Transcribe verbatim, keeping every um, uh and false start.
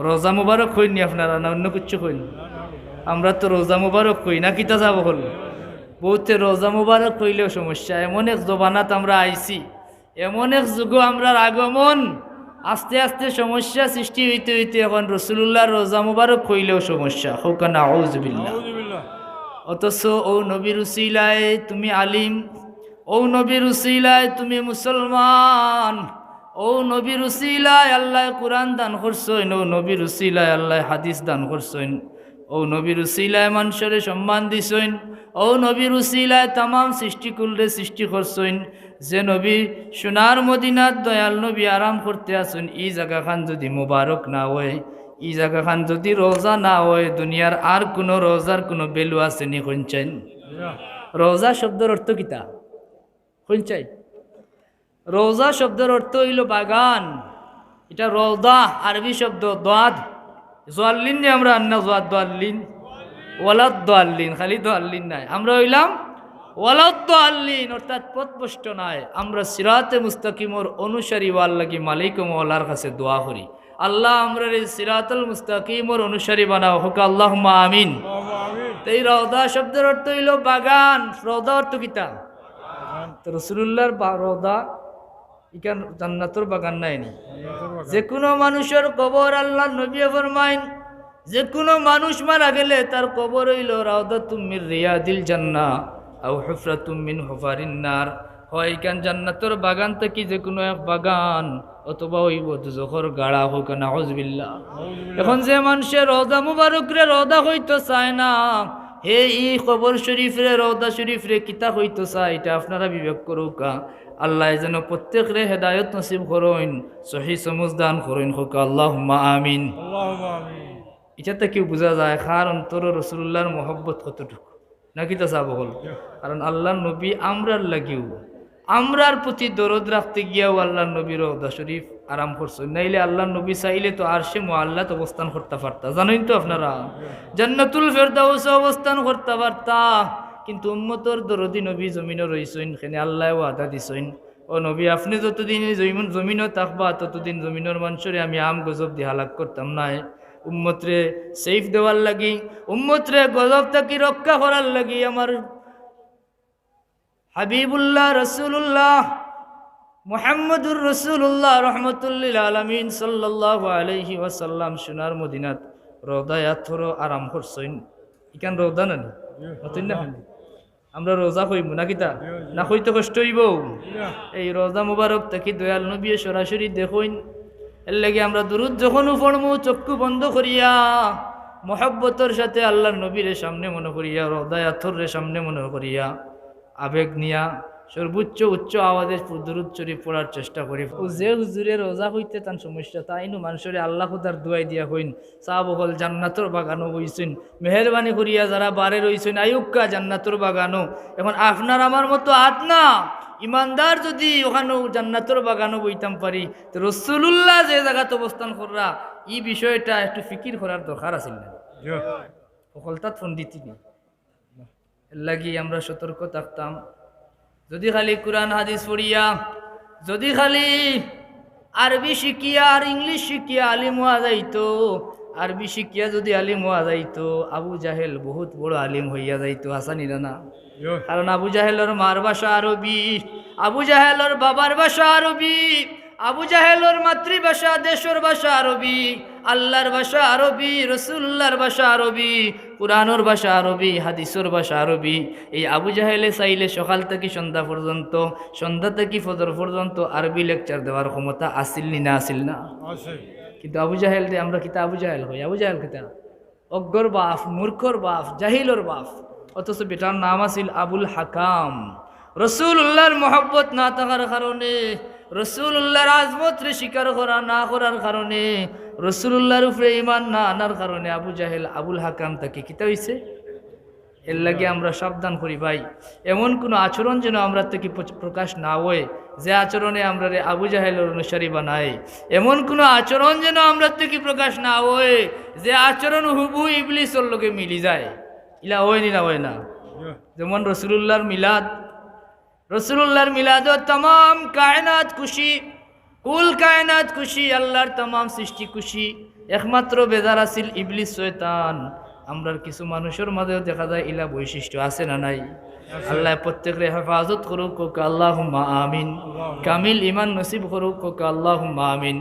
রোজা মুবারক কইন নি আপনারা, না অন্য কিচ্ছু কইন? আমরা তো রোজা মুবারক কই না, কিতা সাব অকল? বউতে রোজা মুবারক কইলেও সমস্যা। এমন এক জমানাত আমরা আইছি, এমন এক যুগো আমরার আগমন, আস্তে আস্তে সমস্যা সৃষ্টি অইতে অইতে এখন রসুলুল্লাহর রোজা মুবারক কইলেও সমস্যা। কউক্কা নাউজুবিল্লাহ। নাউজুবিল্লাহ। অথচ অউ নবীর উসিলায় তুমি আলিম, অউ নবীর উসিলায় তুমি মুসলমান, অউ নবীর উসিলায় আল্লায় কুরআন দান করছইন, অউ নবীর উসিলায় আল্লায় হাদিস দান করছইন, অউ নবীর উসিলায় মানষরে সম্মান দিছইন, অউ নবীর উসিলায় তামাম সৃষ্টিকুলরে সৃষ্টি করছইন। যে নবী সোনার মদিনাত দয়াল নবী আরাম করতে আছইন, ই জাগাখান যুদি মুবারক না অয়, ই জাগাখান যুদি রোজা না অয়, দুনিয়ার আর কুনু রোজার কুনু value আছে নি কইন চাইন? রোজা শব্দর অর্থ কিতা? কইন চাইন? রোজা শব্দর অর্থ অইলো বাগান। ইটা রোজা, আরবি শব্দ দোয়াদ। জোয়াল্লিন নি আমরা আন্না জোয়াদ দোয়াল্লিন, ওয়ালাদ দোয়াল্লিন, খালি দোয়াল্লিন নায়, আমরা অইলাম ওয়ালাদ দোয়াল্লিন, অর্থাৎ পথভ্রষ্ট নায়। আমরা সিরাতে মুস্তাকিমর অনুসারী অওয়ার লাগি মালিক ও মওলার কাছে দোয়া করি, আল্লাহ আমরারে সিরাতুল মুস্তাকিমর অনুসারী বানাও। কউক্কা আল্লাহুম্মা আমিন। আল্লাহুম্মা আমিন। তে ই রওজা শব্দর অর্থ অইলো বাগান। রওজা অর্থ কিতা? তে রসুলুল্লাহর বা-, রওজা ইখান জান্নাতর বাগান নায় নি? জান্নাতর বাগান। যে কুনু মানুষর কবর, আল্লাহর নবীয়ে ফরমাইন, যে কুনু মানুষ মারা গেলে তার কবর অইলো রাউদাতুম মিন রিয়াদিল জান্নাহ আও হুফরাতুম মিন হুফারিন নার, হয় ইখান জান্নাতর বাগান থাকি যে কুনু এক বাগান, অথবা অইবো দুজখর গাড়া। কউক্কা নাউজুবিল্লাহ। নাউজুবিল্লাহ। এখন যে মানষে রওজা মুবারকরে রওজা কইতো চায় না, হে ই কবর শরীফরে, রওজা শরীফরে কিতা কইতো চায়, ইটা আপনারা বিবেক করউক্কা। আল্লায় যেন প্রত্যেকরে হেদায়ত নসিব করইন, সহি সমুজ দান করইন। কউক্কা আল্লাহুম্মা আমিন। আল্লাহুম্মা আমিন। ইটা থাকি বুঝা যায় কার অন্তরো রসুলুল্লাহর মহব্বত কতটুকু, না কিতা সাব অকল? কারণ আল্লাহর নবী আমরার লাগিও, আমরার প্রতি দরদ রাখতে গিয়াও আল্লাহর নবীর রওজা শরীফ আরাম করছইন। নাইলে আল্লাহর নবী চাইলে তো আরশে মুআল্লাত অবস্থান করতা পারতা, জানইন তো আপনারা, জান্নাতুল ফেরদাউসে অবস্থান করতা পারতা। কিন্তু উম্মতর দরদি নবী জমিনো রইছইন, কেনে আল্লায় ওয়াদা দিছইন, ও নবী, আপনে যতদিন ই জমিন, জমিনো থাকবা, ততদিন জমিনর মানষরে আমি আম গজব দি হালাক করতাম নায়। উম্মতরে safe দেওয়ার লাগি, উম্মতরে গজব থাকি রক্ষা করার লাগি আমার হাবিবুল্লাহ রসুলুল্লাহ মুহাম্মদুর রসুলুল্লাহ রহমতুল্লিল আলামিন সাল্লাল্লাহু আলাইহি ওয়াসাল্লাম সোনার মদিনাত রওজায়ে আতহরো আরাম করছইন। ইখান রওজা না নি? মাতইন না কেনে? আমরা রওজা কইমু না কিতা? জি, জি। না কইতে কষ্ট অইবো? জি না। এই রওজা মুবারক থাকি দয়াল নবীয়ে সরাসরি দেখইন। এর লাগি আমরা দুরুদ যখনউ পড়মু, চক্ষু বন্ধ করিয়া, মহব্বতর সাথে আল্লাহর নবীরে সামনে মনো করিয়া, রওজায়ে আতহররে সামনে মনো করিয়া, আবেগ নিয়া সর্বোচ্চ উচ্চ আওয়াজে দুরুদ শরীফ পড়ার চেষ্টা করি। অউ যে হুজুরে রওজা কইতে তান সমস্যা, তাইনউ মানষরে আল্লাহ খুদার দুয়াই দিয়া কইন, সাব অকল জান্নাতর বাগানো বইছইন, মেহেরবানি করিয়া যারা বারে রইছইন, আউক্কা জান্নাতর বাগানো। এখন আপনার আমার মতো আত না, ইমানদার যুদি অখানো জান্নাতর বাগানো বইতাম পারি, তে রসুলুল্লাহ যে জাগাত অবস্থান কররা, ই বিষয়টা একটু ফিকির করার দরকার আছিল না? জি। হকলতাত পণ্ডিতি নি। এর লাগি আমরা সতর্ক থাকতাম। যুদি খালি কুরআন হাদিস পড়িয়া, যুদি খালি আরবি শিখিয়া আর ইংলিশ শিখিয়া আলিম অওয়া যাইতো, আরবি শিখিয়া যুদি আলিম অওয়া যাইতো, আবু জাহেল বহুত বড় আলিম অইয়া যাইতো, হাছা নি না? জি। কারণ আবু জাহেলর মার ভাষা আরবি, আবু জাহেলর বাবার ভাষা আরবি, আবু জাহেলর মাতৃভাষা, দেশর ভাষা আরবি, আল্লাহর ভাষা আরবি, রসুলুল্লাহর ভাষা আরবি, কুরআনর ভাষা আরবি, হাদিসর ভাষা আরবি। এই আবু জাহেলে চাইলে সকাল থাকি সন্ধ্যা পর্যন্ত, সন্ধ্যা থাকি ফজর পর্যন্ত আরবি lecture দেওয়ার ক্ষমতা আছিল নি না আছিল না? আছে। কিন্তু আবু জাহেলরে আমরা কিতা আবু জাহেল কই? আবু জাহেল কিতা? অজ্ঞর বাপ, মূর্খর বাপ, জাহিলর বাপ, অথচ বেটার নাম আছিল আবুল হাকাম। রসুলুল্লাহর মহব্বত না থাকার কারণে, রসুলুল্লাহর আজমতরে স্বীকার করা না করার কারণে, রসুলুল্লাহর উপরে ঈমান না আনার কারণে আবু জাহেল আবুল হাকাম থাকি কিতা অইছে? এর লাগি আমরা সাবধান করি ভাই, এমন কুনু আচরণ যেন আমরার থাকি প্র-, প্রকাশ না অয়, যে আচরণে আমরারে আবু জাহেলর অনুসারী বানায়। এমন কুনু আচরণ যেন আমরার থাকি প্রকাশ না অয়, যে আচরণ হুবহু ইবলিসর লগে মিলি যায়। ইলা অয় নি না অয় না? যেমন রসুলুল্লাহর মিলাদ, রসুলুল্লাহর মিলাদো তামাম কায়নাত খুশি, কুল কায়নাত খুশি, আল্লাহর তামাম সৃষ্টি খুশি। একমাত্র বেজার আছিল ইবলিস শয়তান। আমরার কিছু মানুষর মাঝেও দেখা যায় ইলা বৈশিষ্ট্য আছে না নাই? আল্লাহ প্রত্যেকরে হেফাজত করুক, কউক্কা আল্লাহুম্মা আমিন। কামিল ইমান নসিব করুক, কউক্কা আল্লাহুম্মা আমিন।